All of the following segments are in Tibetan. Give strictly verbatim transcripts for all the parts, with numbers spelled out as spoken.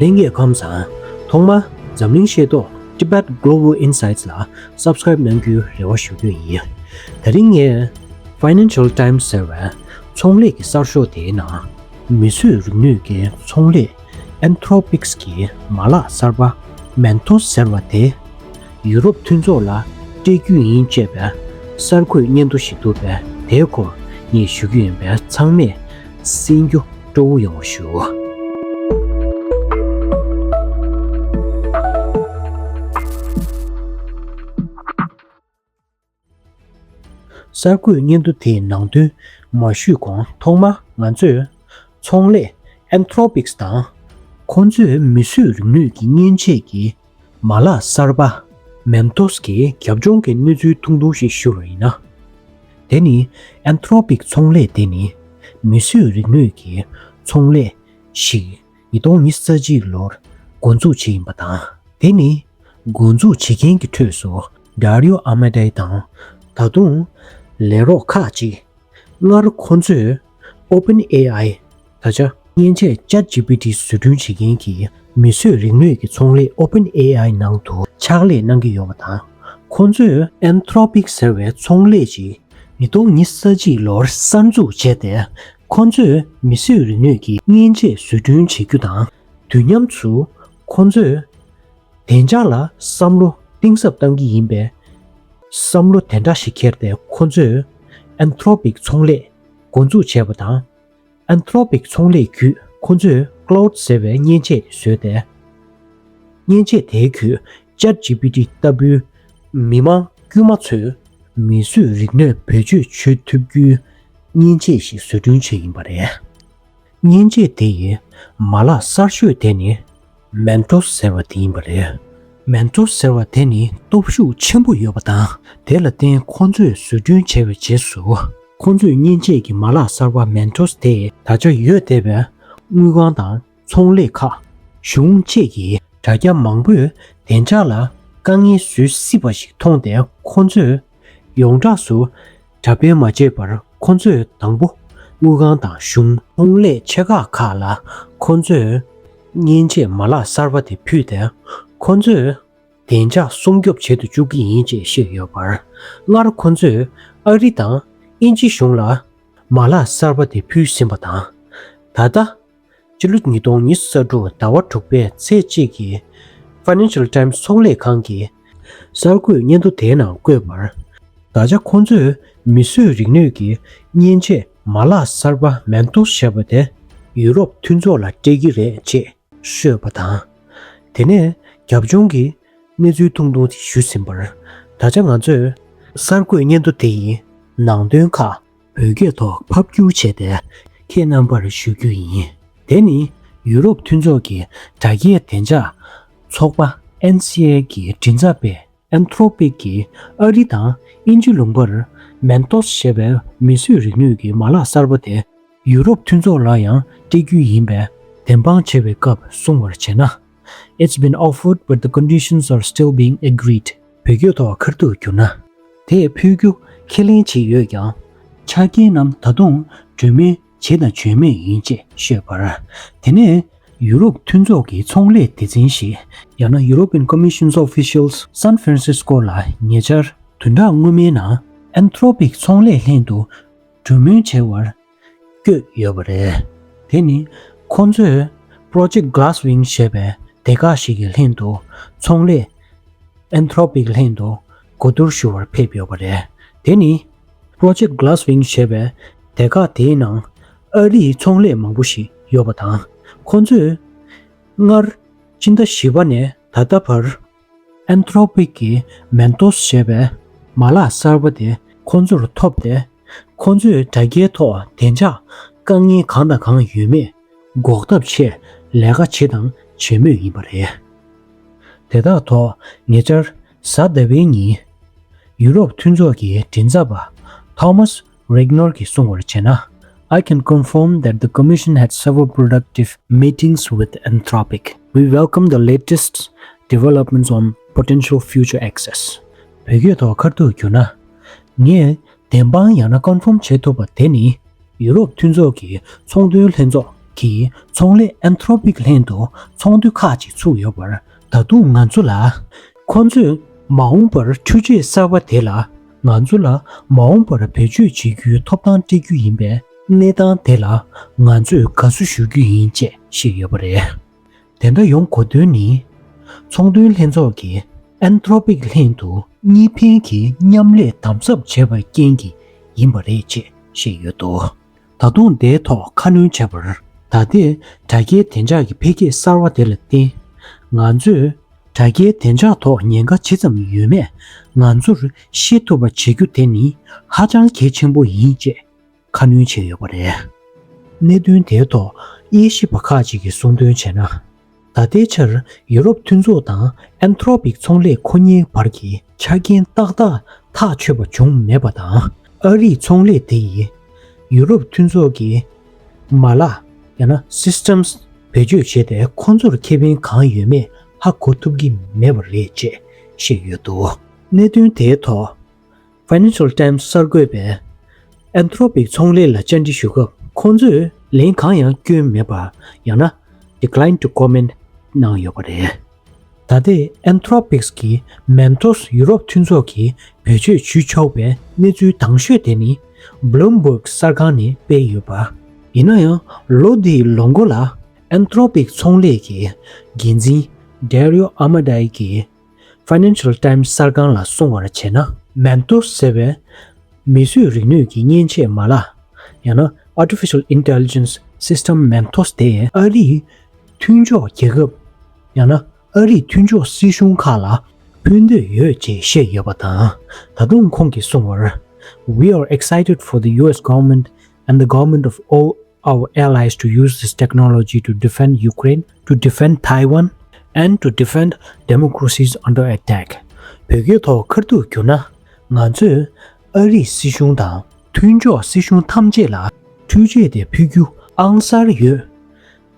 ལྷན་རྒྱས་ཁམས་བཟང་། ཐོག་མར་འཛམ་གླིང་ཤེས་རྟོགས་Tibet Global Insights ལ་Subscribe གནང་རྒྱུའི་རེ་བ་ཞུ་རྒྱུ་ཡིན། དེ་རིང་ངས་Financial Times ཟེར་བའི་ཚོང་ལས་ཀྱི་གསར་ཤོག་དེའི་ནང་། མིས་བཟོས་རིག་ནུས་ཀྱི་ཚོང་ལས་Anthropics གི་མ་ལག་གསར་པ་Mentos ཟེར་བ་དེ། ཡུ་རོབ་མཐུན་ཚོགས་ལ་སྤྲད་རྒྱུ་ཡིན་ཅེས་པའི་གསར་འགོད་སྙན་ཐོ་ཞིག་འདུག་པས། དེའི་སྐོར་ངས་ཞུ་རྒྱུ་ཡིན་པས། ཚང་མས་གསན་རྒྱུ་སྤྲོ་བོ་ཡོང་བ་ཞུ། གསར་འགོད་སྙན་ཐོ་དེའི་ནང་དོན་མ་ཞུས་གོང་། ཐོག་མར་ང་ཚོས་ཚོང་ལས་Anthropics དང་། ཁོ་ཚོས་མིས་བཟོས་རིག་ནུས་ཀྱི་མཉེན་ཆས་ཀྱི་མ་ལག་གསར་པ་Mentos གི་རྒྱབ་ལྗོངས་ཀྱི་གནས་ཚུལ་ཐུང་ཐུང་ཞིག་ཞུ་བ་ཡིན་ན། དེ་ནི་Anthropic ཚོང་ལས་དེ་ནི་མིས་བཟོས་རིག་ནུས་ཀྱི་ཚོང་ལས་ཤིག་ཉིས་སྟོང་ཉི་ཤུ་རྩ་གཅིག་ལོར་འགོ་འཛུགས་བྱས་ཡིན་པ་དང་། དེ་ནི་འགོ་འཛུགས་བྱེད་མཁན་གྱི་ཁྲོད་སུ་Dario Amodei དང་། ད་དུང་ལས་རོགས་ཁག་ཅིག་སྔར་ཁོ་ཚོས་OpenAI། ད་ཆ་མཉེན་ཆས་ChatGPT བཟོ་སྐྲུན་བྱེད་མཁན་གྱི་མིས་བཟོས་རིག་ནུས་ཀྱི་ཚོང་ལས་OpenAI ནང་དུ་ཕྱག་ལས་གནང་གི་ཡོད་པ་དང་། ཁོ་ཚོས་Anthropic ཟེར་བའི་ཚོང་ལས་ཅིག་ཉིས་སྟོང་ཉི་ཤུ་རྩ་གཅིག་ལོར་གསར་འཛུགས་བྱས་ཏེ། ཁོ་ཚོས་མིས་བཟོས་རིག་ནུས་ཀྱི་མཉེན་ཆས་བཟོ་སྐྲུན་བྱེད་རྒྱུ་དང་། དུས་མཉམ་དུ་ཁོ་ཚོས་བདེ་འཇགས་ལ་བསམ་བློ་གཏིང་ཟབ་གཏང་གི་ཡིན་པའི་བསམ་བློ་དེ་འདྲ་ཞིག་འཁྱེར་ཏེ། ཁོ་ཚོས་Anthropic ཚོང་ལས་འགོ་འཛུགས་བྱས་པ་དང་། Anthropic ཚོང་ལས་བརྒྱུད་ཁོ་ཚོས་Claude ཟེར་བའི་མཉེན་ཆས་བཟོས་ཏེ། མཉེན་ཆས་དེའི་བརྒྱུད་ChatGPT ལྟ་བུའི་མི་མང་དཀྱུས་མ་ཚོས་མིས་བཟོས་རིག་ནུས་བེད་སྤྱོད་བྱེད་ཐུབ་རྒྱུའི་མཉེན་ཆས་ཤིག་བཟོ་སྐྲུན་བྱས་ཡིན་པ་རེད། མཉེན་ཆས་དེ་ཡི་མ་ལག་གསར་ཤོས་དེ་ནི་Mentos ཟེར་བ་དེ་ཡིན་པ་རེད། Mentos ཟེར་བ་དེ་ནི་སྟོབས་ཤུགས་ཆེན་པོ་ཡོད་པ་དང་། དེ་ལ་བརྟེན་ཁོ་ཚོས་བཟོ་སྐྲུན་བྱས་པའི་རྗེས་སུ། ཁོ་ཚོས་མཉེན་ཆས་ཀྱི་མ་ལག་གསར་པ་Mentos དེ་ད་ཆ་ཡོད་བསྡད་པའི་དངུལ་ཁང་དང་ཚོང་ལས་ཁག་གཞུང་བཅས་ཀྱི་དྲ་རྒྱ་མང་པོས་བདེ་འཇགས་ལ་དཀའ་ངལ་བཟོ་སྲིད་པ་ཞིག་མཐོང་སྟེ། ཁོ་ཚོས་ཡོངས་གྲགས་སུ་འདྲ་དཔེ་མ་བྱས་པར། ཁོ་ཚོས་དང་པོ་དངུལ་ཁང་དང་གཞུང་། ཚོང་ལས་ཆེ་ཁག་ཁག་ལ་ཁོ་ཚོས་མཉེན་ཆས་མ་ལག་གསར་པ་དེ་ཕུལ་ཏེ། ཁོ་ཚོས་བདེ་འཇགས་སྲུང་སྐྱོབ་བྱེད་དུ་བཅུག་གི་ཡིན་ཅེས་བཤད་ཡོད་པར། སྔར་ཁོ་ཚོས་ཨ་རི་དང་དབྱིན་ཇི་གཞུང་ལ་མ་ལག་གསར་པ་དེ་ཕུལ་ཟིན་པ་དང་། ད་ལྟ་ཕྱི་ལོ་ཉིས་སྟོང་ཉི་ཤུ་རྩ་དྲུག་ཟླ་བ་དྲུག་པའི་ཚེས་གཅིག་གི་Financial Times ཚོང་ལས་ཁང་གི་གསར་འགོད་སྙན་ཐོ་དེའི་ནང་བཀོད་པར། ད་ཆ་ཁོ་ཚོས་མིས་བཟོས་རིག་ནུས་ཀྱི་མཉེན་ཆས་མ་ལག་གསར་པ་Mentos ཞེས་པ་དེ་ཡུ་རོབ་མཐུན་ཚོགས་ལ་སྤྲད་ཀྱི་རེད་ཅེས་ཤོད་པ་དང་། དེ་ནས་རྒྱབ་ལྗོངས་ཀྱི་གནས་ཚུལ་ཐུང་ཐུང་དེ་ཞུས་ཟིན་པར། ད་ཆ་ང་ཚོས་གསར་འགོད་སྙན་ཐོ་དེ་ཡི་ནང་དོན་ཁག་བོད་སྐད་ཐོག་ཕབ་བསྒྱུར་བྱས་ཏེ་ཁྱེད་རྣམ་པར་ཞུ་རྒྱུ་ཡིན། དེ་ནི་ཡུ་རོབ་མཐུན་ཚོགས་ཀྱི་དྲ་རྒྱའི་བདེ་འཇགས་ཚོགས་པ་ཨེན་སི་ཨེ་གི་མགྲིན་ཚབ་པས། Anthropic གིས་ཨ་རི་དང་དབྱིན་ཇི་ལུང་པར་Mentos ཞེས་པའི་མིས་བཟོས་རིག་ནུས་ཀྱི་མ་ལག་གསར་པ་དེ་ཡུ་རོབ་མཐུན་ཚོགས་ལ་ཡང་སྤྲད་རྒྱུ་ཡིན་པའི་བདེན་དཔང་བྱེད་པའི་སྐབས་གསུངས་པར་བྱས་ན། It's been offered, but the conditions are still being agreed. བོད་སྐད་ཐོག་ཁ་ཐུག་བསྒྱུར་ན། དེ་ཕུལ་རྒྱུ་ཁས་ལེན་བྱས་ཡོད་ཀྱང་། ཆ་རྐྱེན་རྣམས་ད་དུང་གྲོས་མོལ་བྱས་དང་བྱེད་མུས་ཡིན་ཅེས་བཤད་པར། དེ་ནས་ཡུ་རོབ་མཐུན་ཚོགས་ཀྱི་ཚོང་ལས་སྡེ་ཚན་ཞིག་ཡང་ན་European Commission's officials San Francisco ལ་ཉེ་ཆར་བདུན་ཕྲག་སྔོན་མའི་ནང་Anthropic ཚོང་ལས་ལྷན་དུ་གྲོས་མོལ་བྱས་པར་བསྐྱོད་ཡོད་པ་རེད། དེ་ནི་ཁོང་ཚོས་Project Glasswing ཞེས་པའི་སྡེ་ཁག་ཞིག་གི་ལྷན་དུ་ཚོང་ལས་Anthropic ལྷན་དུ་གོ་བསྡུར་ཞུ་བར་ཕེབས་ཡོད་པ་རེད། དེ་ནི་Project Glasswing ཞེས་པའི་སྡེ་ཁག་དེའི་ནང་ཨ་རིའི་ཚོང་ལས་མང་པོ་ཞིག་ཡོད་པ་དང་། ཁོང་ཚོས་སྔར་སྤྱི་ཟླ་བཞི་པ་ནས་ད་ལྟ་བར་Anthropic གི་Mentos ཞེས་པའི་མ་ལག་གསར་པ་དེ་ཁོང་ཚོར་ཐོབ་སྟེ། ཁོང་ཚོས་དྲ་རྒྱའི་ཐོག་བདེ་འཇགས་དཀའ་ངལ་གང་དང་གང་ཡོད་མེད་འགོག་ཐབས་ཆེད་ལས་ཀ་བྱས་དང་བྱེད་མུས་ཡིན་པ་རེད། དེ་དག་ཐོག་ཉེ་ཆར་གཟའ་ཟླ་བའི་ཉིན་ཡུ་རོབ་མཐུན་ཚོགས་ཀྱི་མགྲིན་ཚབ་པ་Thomas Regner གྱིས་གསུངས་པར་བྱས་ན། I can confirm that the Commission had several productive meetings with Anthropic. We welcome the latest developments on potential future access. བོད་སྐད་ཐོག་ཁ་ཐུག་བསྒྱུར་ན། ངས་བདེན་དཔང་ཡང་ན་confirm བྱེད་ཐུབ་པ་དེ་ནི། ཡུ་རོབ་མཐུན་ཚོགས་ཀྱི་ཚོང་དོན་ལྷན་ཚོགས་ གིས་ཚོང་ལས་Anthropic་ལྷན་དུ་ཚོགས་འདུ་ཁག་ཅིག་ཚུགས་ཡོད་པར། ད་དུང་ང་ཚོ་ལ་ཁོ་ཚོས་མ་འོངས་པར་འཕྲུལ་ཆས་གསར་པ་དེ་ལ་ང་ཚོ་ལ་མ་འོངས་པར་བེད་སྤྱོད་བྱེད་རྒྱུའི་ཐོབ་ཐང་སྤྲད་རྒྱུ་ཡིན་པའི་གནས་སྟངས་དེ་ལ་ང་ཚོས་དགའ་བསུ་ཞུ་རྒྱུ་ཡིན་ཅེས་བཤད་ཡོད་པ་རེད། དེ་འདྲ་ཡོང་གོ་དོན་ནི། ཚོང་དོན་ལྷན་ཚོགས་ཀྱིས་Anthropic་ལྷན་དུ་གཉིས་ཕན་གྱི་མཉམ་ལས་དམ་ཟབ་བྱས་པའི་རྐྱེན་གྱིས་ཡིན་པ་རེད་ཅེས་བཤད་ཡོད་འདུག་ད་དུང་དེའི་ཐོག་ཁ་སྣོན་བྱས་པར། ད་ལྟའི་དྲ་རྒྱའི་བདེ་འཇགས་ཀྱི་འཕེལ་རྒྱས་གསར་བ་དེ་ལ་བརྟེན། ང་ཚོས་དྲ་རྒྱའི་བདེ་འཇགས་ཐོག་ཉེན་ཁ་ཇི་ཙམ་ཡོད་མེད་ང་ཚོར་ཤེས་ཐུབ་པ་བྱེད་རྒྱུ་དེ་ནི་ཧ་ཅང་གལ་ཆེན་པོ་ཡིན་ཅེས་ཁ་སྣོན་བྱས་ཡོད་པ་རེད། གནད་དོན་དེའི་ཐོག་དབྱེ་ཞིབ་པ་ཁག་ཅིག་གིས་གསུངས་དོན་བྱས་ན། ད་ལྟའི་ཆར་ཡུ་རོབ་མཐུན་ཚོགས་དང་Anthropic་ཚོང་ལས་ཁོ་གཉིས་བར་གྱི་ཆ་རྐྱེན་ཏག་ཏག་ཐག་ཆོད་པ་བྱུང་མེད་པ་དང་། ཨ་རིའི་ཚོང་ལས་དེ་ཡིས་ཡུ་རོབ་མཐུན་ཚོགས་ཀྱི་མ་ལག་ཡང་ན་Systems་བེད་སྤྱོད་བྱས་ཏེ་ཁོ་ཚོར་ཁེ་ཕན་གང་ཡོད་མེད་ཧ་གོ་ཐུབ་ཀྱི་མེད་པ་རེད་ཅེས་བཤད་ཡོད་འདུག་གནད་དོན་དེའི་ཐོག Financial Times་གསར་འགོད་པས་Anthropic་ཚོང་ལས་ལ་བཅར་འདྲི་ཞུ་སྐབས། ཁོང་ཚོས་ལན་གང་ཡང་བསྐྱོན་མེད་པ་ཡང་ན་Decline to Comment་གནང་ཡོད་པ་རེད། ད་ལྟའི་Anthropic་གི་Mantos་ཡུ་རོབ་མཐུན་ཚོགས་ཀྱིས་བེད་སྤྱོད་ཞུ་ཆོག་པའི་གནས་ཚུལ་དང་ཤོས་དེ་ནི་Bloomberg་གསར་ཁང་ནས་སྤེལ་ཡོད་པ། ཡིན་ན་ཡང་ལོ་འདིའི་ལོ་མགོ་ལ་Anthropic་ཚོང་ལས་ཀྱི་འགན་འཛིན་Dario Amodei་གིས་Financial Times་གསར་ཁང་ལ་གསུངས་པར་བྱས་ན། Mantos་ཟེར་བའི་མིས་བཟོས་རིག་ནུས་ཀྱི་མཉེན་ཆས་མ་ལག་ཡང་ན་Artificial Intelligence System Mantos་དེ་ཨ་རིའི་མཐུན་ཕྱོགས་རྒྱལ་ཁབ་ཡང་ན་ཨ་རིའི་མཐུན་ཕྱོགས་སྲིད་གཞུང་ཁག་ལ་ཕུལ་འདོད་ཡོད་ཅེས་བཤད་ཡོད་པ་དང་། ད་དུང་ཁོང་གིས་གསུངས་པར། We are excited for the U S government and the government of all our allies to use this technology to defend Ukraine, to defend Taiwan, and to defend democracies under attack. བོད་སྐད་ཐོག་ཁ་ཐུག་བསྒྱུར་ན། ང་ཚོས་ཨ་རིའི་སྲིད་གཞུང་དང་མཐུན་ཕྱོགས་སྲིད་གཞུང་ཐམས་ཅད་ལ་འཕྲུལ་ཆས་དེ་ཕུལ་རྒྱུ་ཨང་གསར་ཡོད།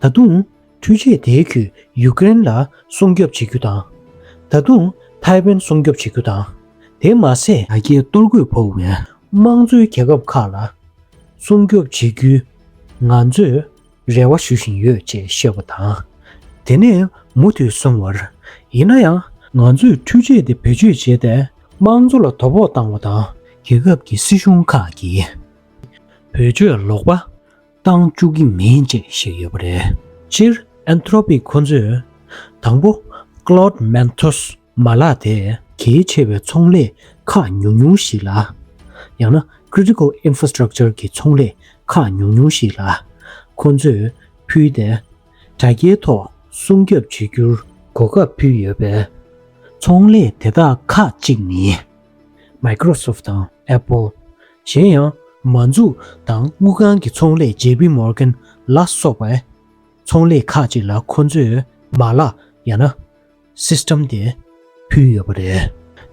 ད་དུང་འཕྲུལ་ཆས་དེའི་བརྒྱུད་ཡུཀ་རེན་ལ་སྲུང་སྐྱོབ་བྱེད་རྒྱུ་དང་། ད་དུང་ཐའེ་ཝན་སྲུང་སྐྱོབ་བྱེད་རྒྱུ་དང་། དེ་མ་ཟད། དྲ་རྒྱའི་གཏོར་རྒོལ་ཕོག་པའི་དམངས་གཙོའི་རྒྱལ་ཁབ་ཁག་ལ་སྲུང་སྐྱོབ་བྱེད་རྒྱུའི་ང་ཚོས་རེ་བ་ཞུ་བཞིན་ཡོད་ཅེས་བཤད་པ་དང་། དེ་ནས་མུ་མཐུད་གསུངས་པར། ཡིན་ན་ཡང་ང་ཚོས་འཕྲུལ་ཆས་དེ་བེད་སྤྱོད་བྱས་ཏེ་དམངས་གཙོ་ལ་དོ་ཕོག་བཏང་བ་དང་རྒྱལ་ཁབ་ཀྱི་སྲིད་གཞུང་ཁག་གིས་བེད་སྤྱོད་ལོག་པ་བཏང་བཅུག་གི་མིན་ཅེས་བཤད་ཡོད་པ་རེད། སྤྱིར་Anthropic་ཁོ་ཚོས་དང་པོ་Claude Mantos་མ་ལག་དེ་གལ་ཆེ་བའི་ཚོང་ལས་ཁག་ཉུང་ཉུང་ཞིག་ལ། ཡང་ན་Critical Infrastructure་གྱི་ཚོང་ལས་ཁག་ཉུང་ཉུང་ཞིག་ལ་ཁོ་ཚོས་ཕུལ་ཏེ། དྲ་རྒྱའི་ཐོག་སྲུང་སྐྱོབ་བྱེད་རྒྱུར་གོ་སྐབས་ཕུལ་ཡོད་པས། ཚོང་ལས་དེ་དག་ཁག་ཅིག་ནི་Microsoft་དང་Apple། གཞན་ཡང་མ་འཛུགས་དང་དངུལ་ཁང་གི་ཚོང་ལས་J P Morgan་ལ་སོགས་པའི་ཚོང་ལས་ཁག་ཅིག་ལ་ཁོ་ཚོས་མ་ལག་ཡང་ན་System་དེ་ཕུལ་ཡོད་པ་རེད།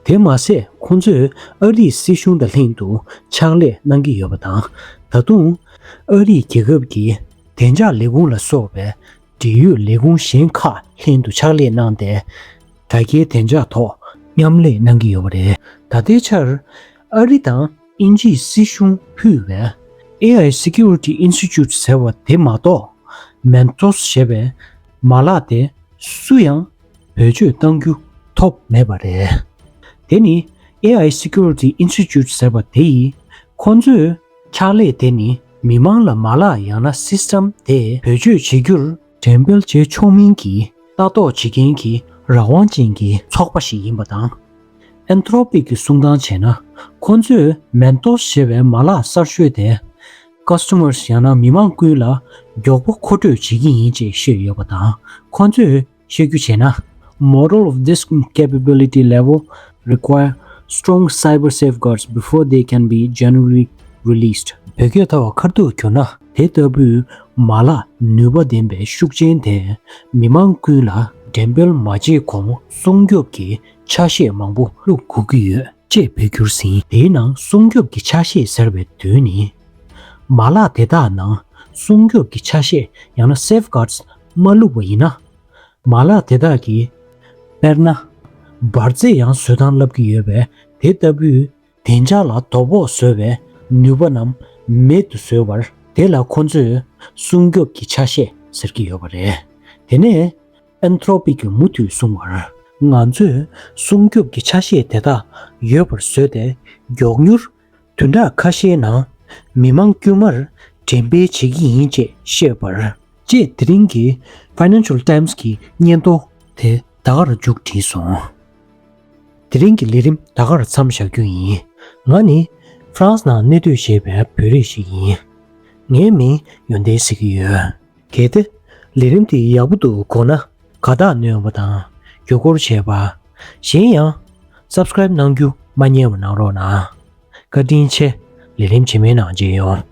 དེ་མ་ཟད་ཁོ་ཚོས་ཨ་རིའི་སྲིད་གཞུང་དང་ལྷན་དུ་ཕྱག་ལས་གནང་གི་ཡོད་པ་དང་། ད་དུང་ཨ་རིའི་རྒྱལ་ཁབ་ཀྱི་བདེ་འཇགས་ལས་ཁུངས་ལ་སོགས་པའི་འབྲེལ་ཡོད་ལས་ཁུངས་གཞན་ཁག་ལྷན་དུ་ཕྱག་ལས་གནང་སྟེ། དྲ་རྒྱའི་བདེ་འཇགས་ཐོག་མཉམ་ལས་གནང་གི་ཡོད་པ་རེད། ད་ལྟའི་ཆར་ཨ་རི་དང་དབྱིན་ཇིའི་སྲིད་གཞུང་ཕུད་པའི་A I Security Institute་ཟེར་བ་དེ་མ་གཏོགས། Mantos་ཞེས་པའི་མ་ལག་དེ་སུ་ཡང་བེད་སྤྱོད་གཏང་རྒྱུ་ཐོབ་མེད་པ་རེད། དེ་ནི་A I Security Institute་ཟེར་བ་དེ་ཡིས་ཁོ་ཚོའི་ཕྱག་ལས་དེ་ནི་མི་མང་ལ་མ་ལག་ཡང་ན་System་དེ་བེད་སྤྱོད་བྱེད་རྒྱུར་འགྲེམས་སྤེལ་བྱེད་ཆོག་མིན་གྱི་ལྟ་རྟོག་བྱེད་མཁན་གྱི་རང་དབང་ཅན་གྱི་ཚོགས་པ་ཞིག་ཡིན་པ་དང་། Anthropic་གིས་གསུང་སྟངས་བྱས་ན། ཁོ་ཚོས་Mantos་ཞེས་པའི་མ་ལག་གསར་ཤོས་དེ་Customers་ཡང་ན་མི་མང་ཀུན་ལ་མགྱོགས་པོ་མཁོ་སྤྲོད་བྱེད་ཀྱི་ཡིན་ཅེས་བཤད་ཡོད་པ་དང་། ཁོ་ཚོས་བཤད་རྒྱུ་བྱས་ན། Model of this capability level require strong cyber safeguards before they can be generally released. བོད་སྐད་ཐོག་ཁ་ཐུག་བསྒྱུར་ན། དེ་ལྟ་བུའི་མ་ལག་ནུས་པ་ལྡན་པའི་ཤུགས་ཅན་དེ་མི་མང་ཀུན་ལ་འགྲེམས་སྤེལ་མ་བྱས་གོང་སྲུང་སྐྱོབ་ཀྱི་ཆ་ཤས་མང་པོ་བླུག་དགོས་ཀྱི་ཡོད་ཅེས་འབོད་སྐུལ་ཟིན། དེའི་ནང་སྲུང་སྐྱོབ་ཀྱི་ཆ་ཤས་ཟེར་བའི་དོན་ནི། མ་ལག་དེ་དག་ནང་སྲུང་སྐྱོབ་ཀྱི་ཆ་ཤས་ཡང་ན་safeguards་མ་བླུགས་པ་ཡིན་ན། མ་ལག་དེ་དག་གིས། དཔེར་ན། འབར་རྫས་ཡང་བཟོ་སྟངས་ལབ་ཀྱི་ཡོད་པས། དེ་ལྟ་བུའི་བདེ་འཇགས་ལ་དོ་ཕོག་བཟོ་བའི་ནུས་པ་རྣམས་མེད་དུ་བཟོ་བར། དེ་ལ་ཁོ་ཚོས་ སྲུང་སྐྱོབ་ཀྱི་ཆ་ཤས་ཟེར་གྱི་ཡོད་པ་རེད། དེ་ནས་ཨན་ཐྲོ་པི་གིས་མུ་མཐུད་གསུངས་པར། ང་ཚོས་སྲུང་སྐྱོབ་ཀྱི་ཆ་ཤས་དེ་དག་ཡོད་པར་བཟོས་ཏེ། མགྱོགས་མྱུར་བདུན་ཕྲག་ཁ་ཤས་ནང་མི་མང་དཀྱུས་མར་འགྲེམས་སྤེལ་བྱེད་ཀྱི་ཡིན་ཅེས་བཤད་པར། ཅེས་དེ་རིང་གི་Financial Times གི་སྙན་ཐོ་དེ་ད་གར་མཇུག་བསྒྲིལ་སོང་། དེ་རིང་གི་ལས་རིམ་ད་གར་མཚམས་བཞག་རྒྱུ་ཡིན། ང་ནི་ཧྥ་རན་སི་ནང་གནས་སྡོད་བྱེད་པའི་བོད་རིགས་ཤིག་ཡིན། ངའི་མིང་ཡོན་ཏན་ཟེར་གྱི་ཡོད། གལ་ཏེ་ལས་རིམ་དེ་ཡག་པོ་འདུག་དགོངས་ན། དགའ་རྟགས་གནོན་པ་དང་། བརྒྱུད་སྐུར་བྱས་པ། གཞན་ཡང་། Subscribe གནང་རྒྱུ་མ་བསྙེལ་བ་གནང་རོགས་གནང་། བཀའ་དྲིན་ཆེ། ལས་རིམ་རྗེས་མའི་ནང་མཇལ་ཡོང་།